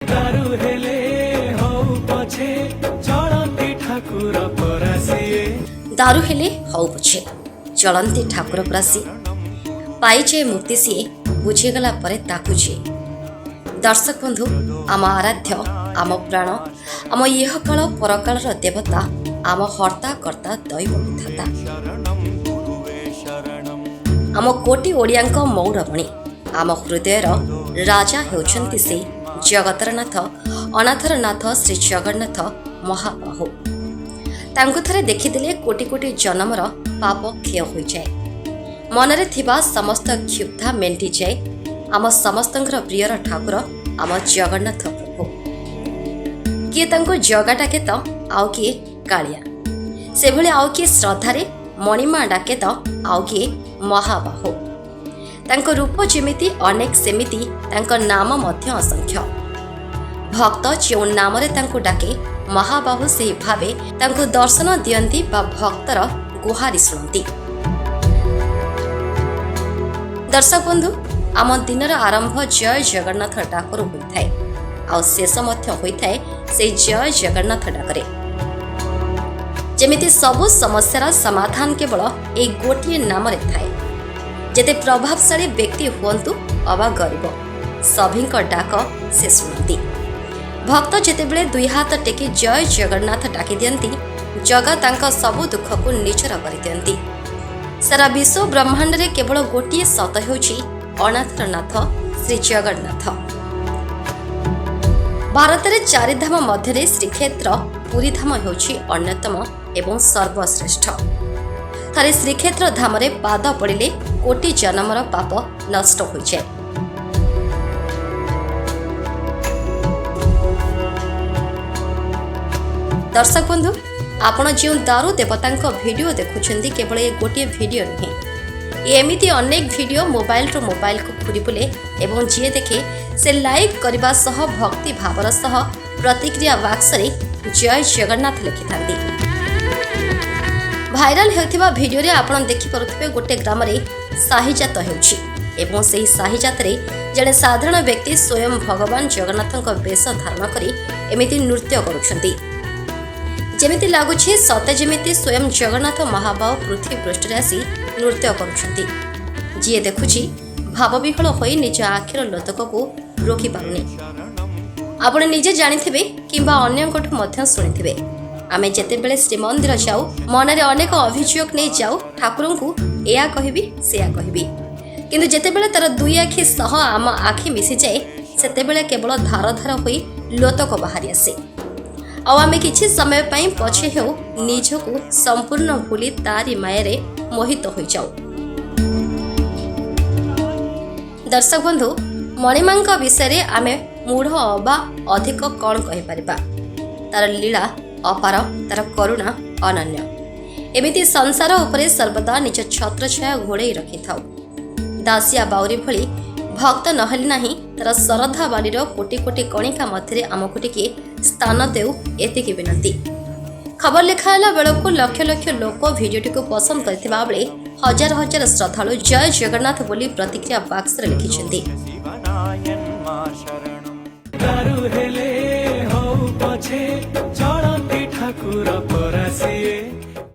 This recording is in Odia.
ଦାରୁ ହେଲେ ହଉ ପଛେ, ଚଳନ୍ତି ଠାକୁର ପରା ସିଏ। ଦାରୁ ହେଲେ ହଉ ପଛେ, ଚଳନ୍ତି ଠାକୁର ପରା ସିଏ। ପାଇଯାଏ ମୁକ୍ତି ସିଏ, ବୁଝିଗଲା ପରେ ତାକୁ ଯିଏ। ଦର୍ଶକ ବନ୍ଧୁ, ଆମ ଆରାଧ୍ୟ, ଆମ ପ୍ରାଣ, ଆମ ଇହକାଳ ପରକାଳର ଦେବତା, ଆମ ହର୍ତ୍ତା କର୍ତ୍ତା ଦୈବ ବିଧାତା, ଆମ କୋଟି ଓଡ଼ିଆଙ୍କ ମଉଡ଼ମଣି, ଆମ ହୃଦୟର ରାଜା ହେଉଛନ୍ତି ସେ ଜଗତର ନାଥ, ଅନାଥର ନାଥ ଶ୍ରୀ ଜଗନ୍ନାଥ ମହାବାହୁ। ତାଙ୍କୁ ଥରେ ଦେଖିଦେଲେ କୋଟି କୋଟି ଜନ୍ମର ପାପ କ୍ଷୟ ହୋଇଯାଏ, ମନରେ ଥିବା ସମସ୍ତ କ୍ଷୁଧା ମେଣ୍ଟିଯାଏ। ଆମ ସମସ୍ତଙ୍କର ପ୍ରିୟର ଠାକୁର ଆମ ଜଗନ୍ନାଥ ପ୍ରଭୁ। କିଏ ତାଙ୍କୁ ଜଗା ଡାକେ ତ ଆଉ କିଏ କାଳିଆ, ସେଭଳି ଆଉ କିଏ ଶ୍ରଦ୍ଧାରେ ମଣିମା ଡାକେ ତ ଆଉ କିଏ ମହାବାହୁ। ତାଙ୍କ ରୂପ ଯେମିତି ଅନେକ, ସେମିତି ତାଙ୍କ ନାମ ମଧ୍ୟ ଅସଂଖ୍ୟ। ଭକ୍ତ ଯେଉଁ ନାମରେ ତାଙ୍କୁ ଡାକେ, ମହାବାହୁ ସେହି ଭାବେ ତାଙ୍କୁ ଦର୍ଶନ ଦିଅନ୍ତି ବା ଭକ୍ତର ଗୁହାରି ଶୁଣନ୍ତି। ଦର୍ଶକ ବନ୍ଧୁ, ଆମ ଦିନର ଆରମ୍ଭ ଜୟ ଜଗନ୍ନାଥ ଡାକରୁ ହୋଇଥାଏ ଆଉ ଶେଷ ମଧ୍ୟ ହୋଇଥାଏ ସେଇ ଜୟ ଜଗନ୍ନାଥ ଡାକରେ। ଯେମିତି ସବୁ ସମସ୍ୟାର ସମାଧାନ କେବଳ ଏଇ ଗୋଟିଏ ନାମରେ ଥାଏ। ଯେତେ ପ୍ରଭାବଶାଳୀ ବ୍ୟକ୍ତି ହୁଅନ୍ତୁ ଅବା ଗରିବ, ସଭିଙ୍କ ଡାକ ସେ ଶୁଣନ୍ତି। ଭକ୍ତ ଯେତେବେଳେ ଦୁଇ ହାତ ଟେକି ଜୟ ଜଗନ୍ନାଥ ଡାକି ଦିଅନ୍ତି, ଜଗା ତାଙ୍କ ସବୁ ଦୁଃଖକୁ ନିଜର କରିଦିଅନ୍ତି। ସାରା ବିଶ୍ୱ ବ୍ରହ୍ମାଣ୍ଡରେ କେବଳ ଗୋଟିଏ ସତ ହେଉଛି ଅନାଥର ନାଥ ଶ୍ରୀ ଜଗନ୍ନାଥ। ଭାରତରେ ଚାରିଧାମ ମଧ୍ୟରେ ଶ୍ରୀକ୍ଷେତ୍ର ପୁରୀଧାମ ହେଉଛି ଅନ୍ୟତମ ଏବଂ ସର୍ବଶ୍ରେଷ୍ଠ। ଥରେ ଶ୍ରୀକ୍ଷେତ୍ର ଧାମରେ ପାଦ ପଡ଼ିଲେ କୋଟି ଜନ୍ମର ପାପ ନଷ୍ଟ ହୋଇଯାଏ। ଦର୍ଶକ ବନ୍ଧୁ, ଆପଣ ଯେଉଁ ଦାରୁ ଦେବତାଙ୍କ ଭିଡ଼ିଓ ଦେଖୁଛନ୍ତି, କେବଳ ଏ ଗୋଟିଏ ଭିଡ଼ିଓ ନୁହେଁ, ଏମିତି ଅନେକ ଭିଡ଼ିଓ ମୋବାଇଲରୁ ମୋବାଇଲକୁ ଘୁରି ବୁଲେ ଏବଂ ଯିଏ ଦେଖେ ସେ ଲାଇକ୍ କରିବା ସହ ଭକ୍ତି ଭାବର ସହ ପ୍ରତିକ୍ରିୟା ବାକ୍ସରେ ଜୟ ଜଗନ୍ନାଥ ଲେଖିଥାନ୍ତି। ଭାଇରାଲ ହେଉଥିବା ଭିଡ଼ିଓରେ ଆପଣ ଦେଖିପାରୁଥିବେ, ଗୋଟେ ଗ୍ରାମରେ ସାହିଜାତ ହେଉଛି ଏବଂ ସେହି ସାହିଜାତରେ ଜଣେ ସାଧାରଣ ବ୍ୟକ୍ତି ସ୍ୱୟଂ ଭଗବାନ ଜଗନ୍ନାଥଙ୍କ ବେଶ ଧାରଣ କରି ଏମିତି ନୃତ୍ୟ କରୁଛନ୍ତି, ଯେମିତି ଲାଗୁଛି ସତେ ଯେମିତି ସ୍ୱୟଂ ଜଗନ୍ନାଥ ମହାବାହୁ ପୃଥିବୀ ପୃଷ୍ଠରେ ଆସି ନୃତ୍ୟ କରୁଛନ୍ତି। ଯିଏ ଦେଖୁଛି ଭାବବିହ୍ୱଳ ହୋଇ ନିଜ ଆଖିର ଲୋତକକୁ ରୋକିପାରୁନି। ଆପଣ ନିଜେ ଜାଣିଥିବେ କିମ୍ବା ଅନ୍ୟଙ୍କଠୁ ମଧ୍ୟ ଶୁଣିଥିବେ, ଆମେ ଯେତେବେଳେ ଶ୍ରୀମନ୍ଦିର ଯାଉ ମନରେ ଅନେକ ଅଭିଯୋଗ ନେଇ ଯାଉ, ଠାକୁରଙ୍କୁ ଏୟା କହିବି ସେୟା କହିବି। କିନ୍ତୁ ଯେତେବେଳେ ତାର ଦୁଇ ଆଖି ସହ ଆମ ଆଖି ମିଶିଯାଏ, ସେତେବେଳେ କେବଳ ଧାର ଧାର ହୋଇ ଲୋତକ ବାହାରି ଆସେ ଆଉ ଆମେ କିଛି ସମୟ ପାଇଁ ପଛେ ହେଉ ନିଜକୁ ସମ୍ପୂର୍ଣ୍ଣ ଭୁଲି ତାରି ମାୟାରେ ମୋହିତ ହୋଇଯାଉ। ଦର୍ଶକ ବନ୍ଧୁ, ମଣିମାଙ୍କ ବିଷୟରେ ଆମେ ମୂଢ଼ ଅବା ଅଧିକ କ'ଣ କହିପାରିବା? ତାର ଲୀଳା ଅପାର, ତାର କରୁଣା ଅନନ୍ୟ। ଏମିତି ସଂସାର ଉପରେ ସର୍ବଦା ନିଜ ଛତ୍ରଛାୟା ଘୋଡ଼େଇ ରଖିଥାଉ। ଦାସିଆ ବାଉରୀ ଭଳି ଭକ୍ତ ନହେଲେ ନାହିଁ, ତାର ଶରଧା ବାଲିର କୋଟି କୋଟି କଣିକା ମଧ୍ୟରେ ଆମକୁ ଟିକିଏ ସ୍ଥାନ ଦେଉ, ଏତିକି ବିନତି। ଖବର ଲେଖା ହେଲା ବେଳକୁ ଲକ୍ଷ ଲକ୍ଷ ଲୋକ ଭିଡ଼ିଓଟିକୁ ପସନ୍ଦ କରିଥିବା ବେଳେ ହଜାର ହଜାର ଶ୍ରଦ୍ଧାଳୁ ଜୟ ଜଗନ୍ନାଥ ବୋଲି ପ୍ରତିକ୍ରିୟା ବାକ୍ସରେ ଲେଖିଛନ୍ତି। ଦାରୁ ହେଲେ ହଉ ପଛେ, ଚଳନ୍ତି ଠାକୁର ପରା ସିଏ।